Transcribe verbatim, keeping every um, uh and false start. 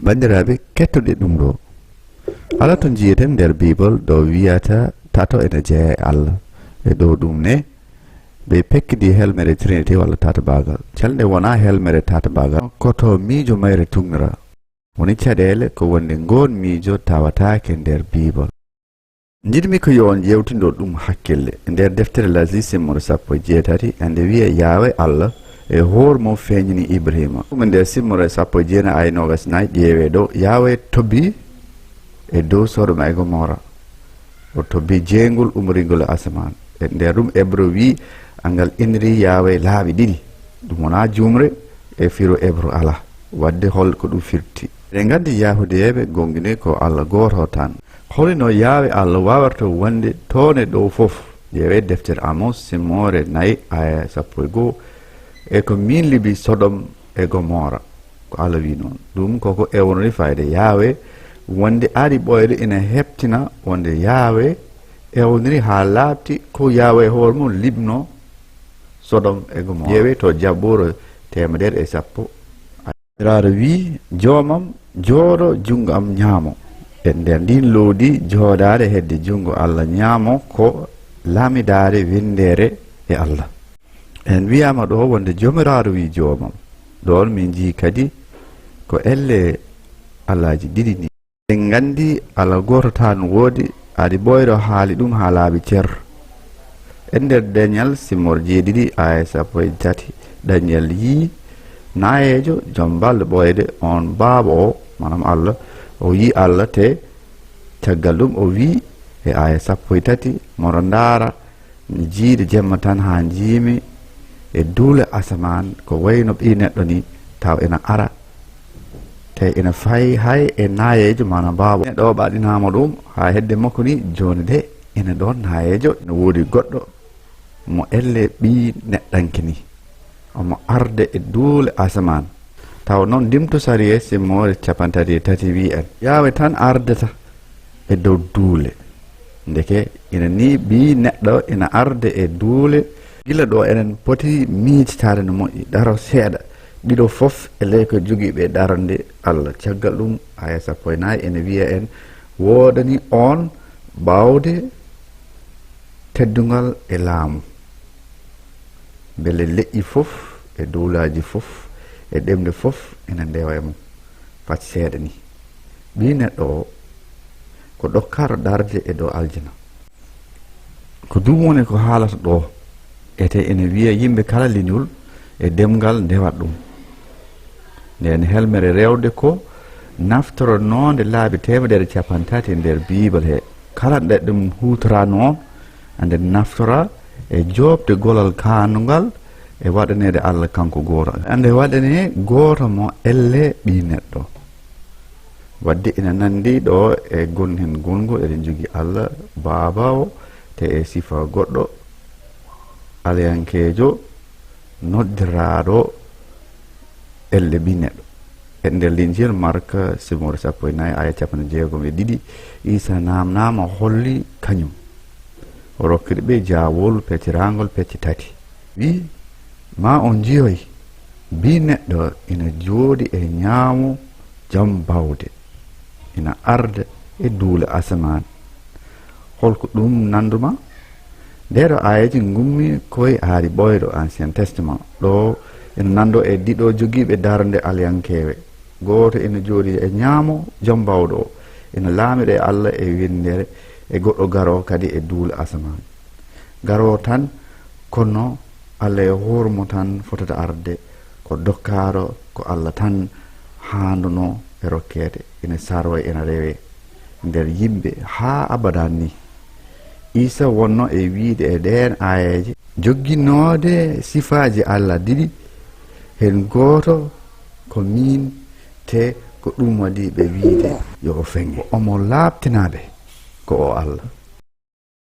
Banndiraaɓe, kettoɗe ɗum ɗo. Alaa to njiyeten nder Biibol ɗo wiyata tato ene jeyaa e Allah. E dow ɗum ne, ɓe pekkidi helmere Trinity walla tatabaagal. Calde wonaa helmere tatabaagal, ko to miijo mayre tugnora. Woni caɗeele ko wonde ngoon miijo tawataake nder Biibol. Njiɗmi ko yo on ƴeewtindo ɗum hakkille. E nder deftere Lazi simmore sappo e jeetati, ende wiya Yaawe Allah e hoore mum feeñini Ibrahima. Ɗum e nder simmore sappo e jeenayi ay noogas nayi ƴeewe ɗo, Yaawe tobi e dow Sodoma e Gomora. O tobi jeeyngol umringol asamaan. E nder ɗum Ebre wi, angal inri Yaawe laabi ɗiɗi. Ɗum wonaa juumre e firo Ebre alaa. Wadde hol ko ɗum firti? Eɗen nganndi Yahudiyeeɓe gongini ko Allah gooto tan. Holino Yaawe Allah waawirta wonde toon e ɗo fof? Ƴeewe deftere Amos simmore nayi aya sappo e goo, e ko min libi Sodom e Gomora. Ko Allah wi noon. Ɗum koko ewnori fayde Yaawe wonde ari ɓooyde ina heɓtina wonde Yaawe ewniri haa laaɓti ko Yaawe hoore mum liɓno Sodom e Gomora. Ƴeewe to Jabboro teemedere e sappo. Raaɗo wi, Joomam, jooɗo junngo am ñaamo. E nder ndin lowdi jooɗaade hedde junngo Allah ñaamo ko laamidaade winndere e Allah. En wiyaama ɗo wonde Joomiraaɗo wi Joomam. Ɗoon min njii kadi ko elle Allaaji ɗiɗi ni. En nganndi Allah gooto tan woodi, ari ɓooyɗo haali ɗum haa laaɓi cer. E nder Dañel simmor jeeɗiɗi aya sappo e tati, Dañel yii naayeejo joom balɗe ɓooyde, oon baaba o, maanaam Allah, o yii Allah te caggal ɗum o wii e aya sappo e tati, moro ndaara mi jiiɗe jemma tan haa njiimi e duule asamaan ko wayno ɓii neɗɗo ni taw ena ara. Te ena fayi hay e naayeejo maanaam baaba. Neɗɗo o ɓaɗinaama ɗum haa hedde makko ni jooni de ena ɗoon naayeejo ena woodi goɗɗo mo elle ɓii neɗɗanke ni. Omo arde e duule asamaan. Taw noon ndimto sariya simmoore capantati e tati wii en. Yaawe tan ardata e dow duule. Ndeke ina ni ɓii neɗɗo ina arde e duule. Gila ɗo eɗen poti miijtaade no moƴƴi, daro seeɗa, ɗiɗo fof e ley ko jogiiɓe darnde Allah. Caggal ɗum, aya sappo e nayi ene wiya en, woodani oon baawde, teddungal e laamu. Mbele leƴƴi fof e dowlaaji fof e ɗemɗe fof ina ndewa e mum. Fat seeɗa ni. Ɓii neɗɗo o ko ɗokkaaɗo darde e dow aljana. Ko ɗum woni ko haalata ɗo. Ete ene wiya yimɓe kala leñol e ɗemngal ndewat ɗum. Nden helmere rewde ko naftoronoonde laabi teemedere capantati e nder Biibel he. Kala nde ɗum huutoraanoo, ande naftora e joopde golal kaanungal e waɗaneede Allah kanko gooto. Ande waɗanee gooto mo elle ɓii neɗɗo. Wadde ina nanndi ɗo e gon heen gongol eɗen njogii Allah Baaba o, te e sifa goɗɗo, alayankeejo, noddiraaɗo elle ɓii neɗɗo. E nder Linjil Marka, simore sappo e nayi, aya capanɗe jeegom e ɗiɗi, Iisa naamnaama holli kañum. O rokkiri ɓe jaawol pecciraangol pecce tati. Wi, ma on njiyoy, Ɓii neɗɗo ina jooɗi e ñaamo Jom Baawɗe, ina arda e duule asamaan. Hol ko ɗum nannduma? Ndeeɗo aayeeji ngummi koy aari ɓooyɗo Ancien Testament. Ɗo ina nanndoo e ɗiɗo jogiiɓe darnde aliyankeewe. Gooto ina jooɗi e ñaamo Jom Baawɗo o, ina laamira e Allah e winndere, e goɗɗo garoo kadi e duule asamaan. Garoo tan, kono Allah e hoore mum tan fotata arde, ko dokkaaɗo, ko Allah tan haanduno e rokkeede, ina sarway, ina rewee nder yimɓe haa abadan ni. Iisa wonno e wiide e ɗeen aayeeje, jogginoode sifaaji Allah ɗiɗi, heen gooto ko miin, te ko ɗum waɗi ɓe wiide yo o feŋe. Omo laaɓtina ɓe ko o Allah.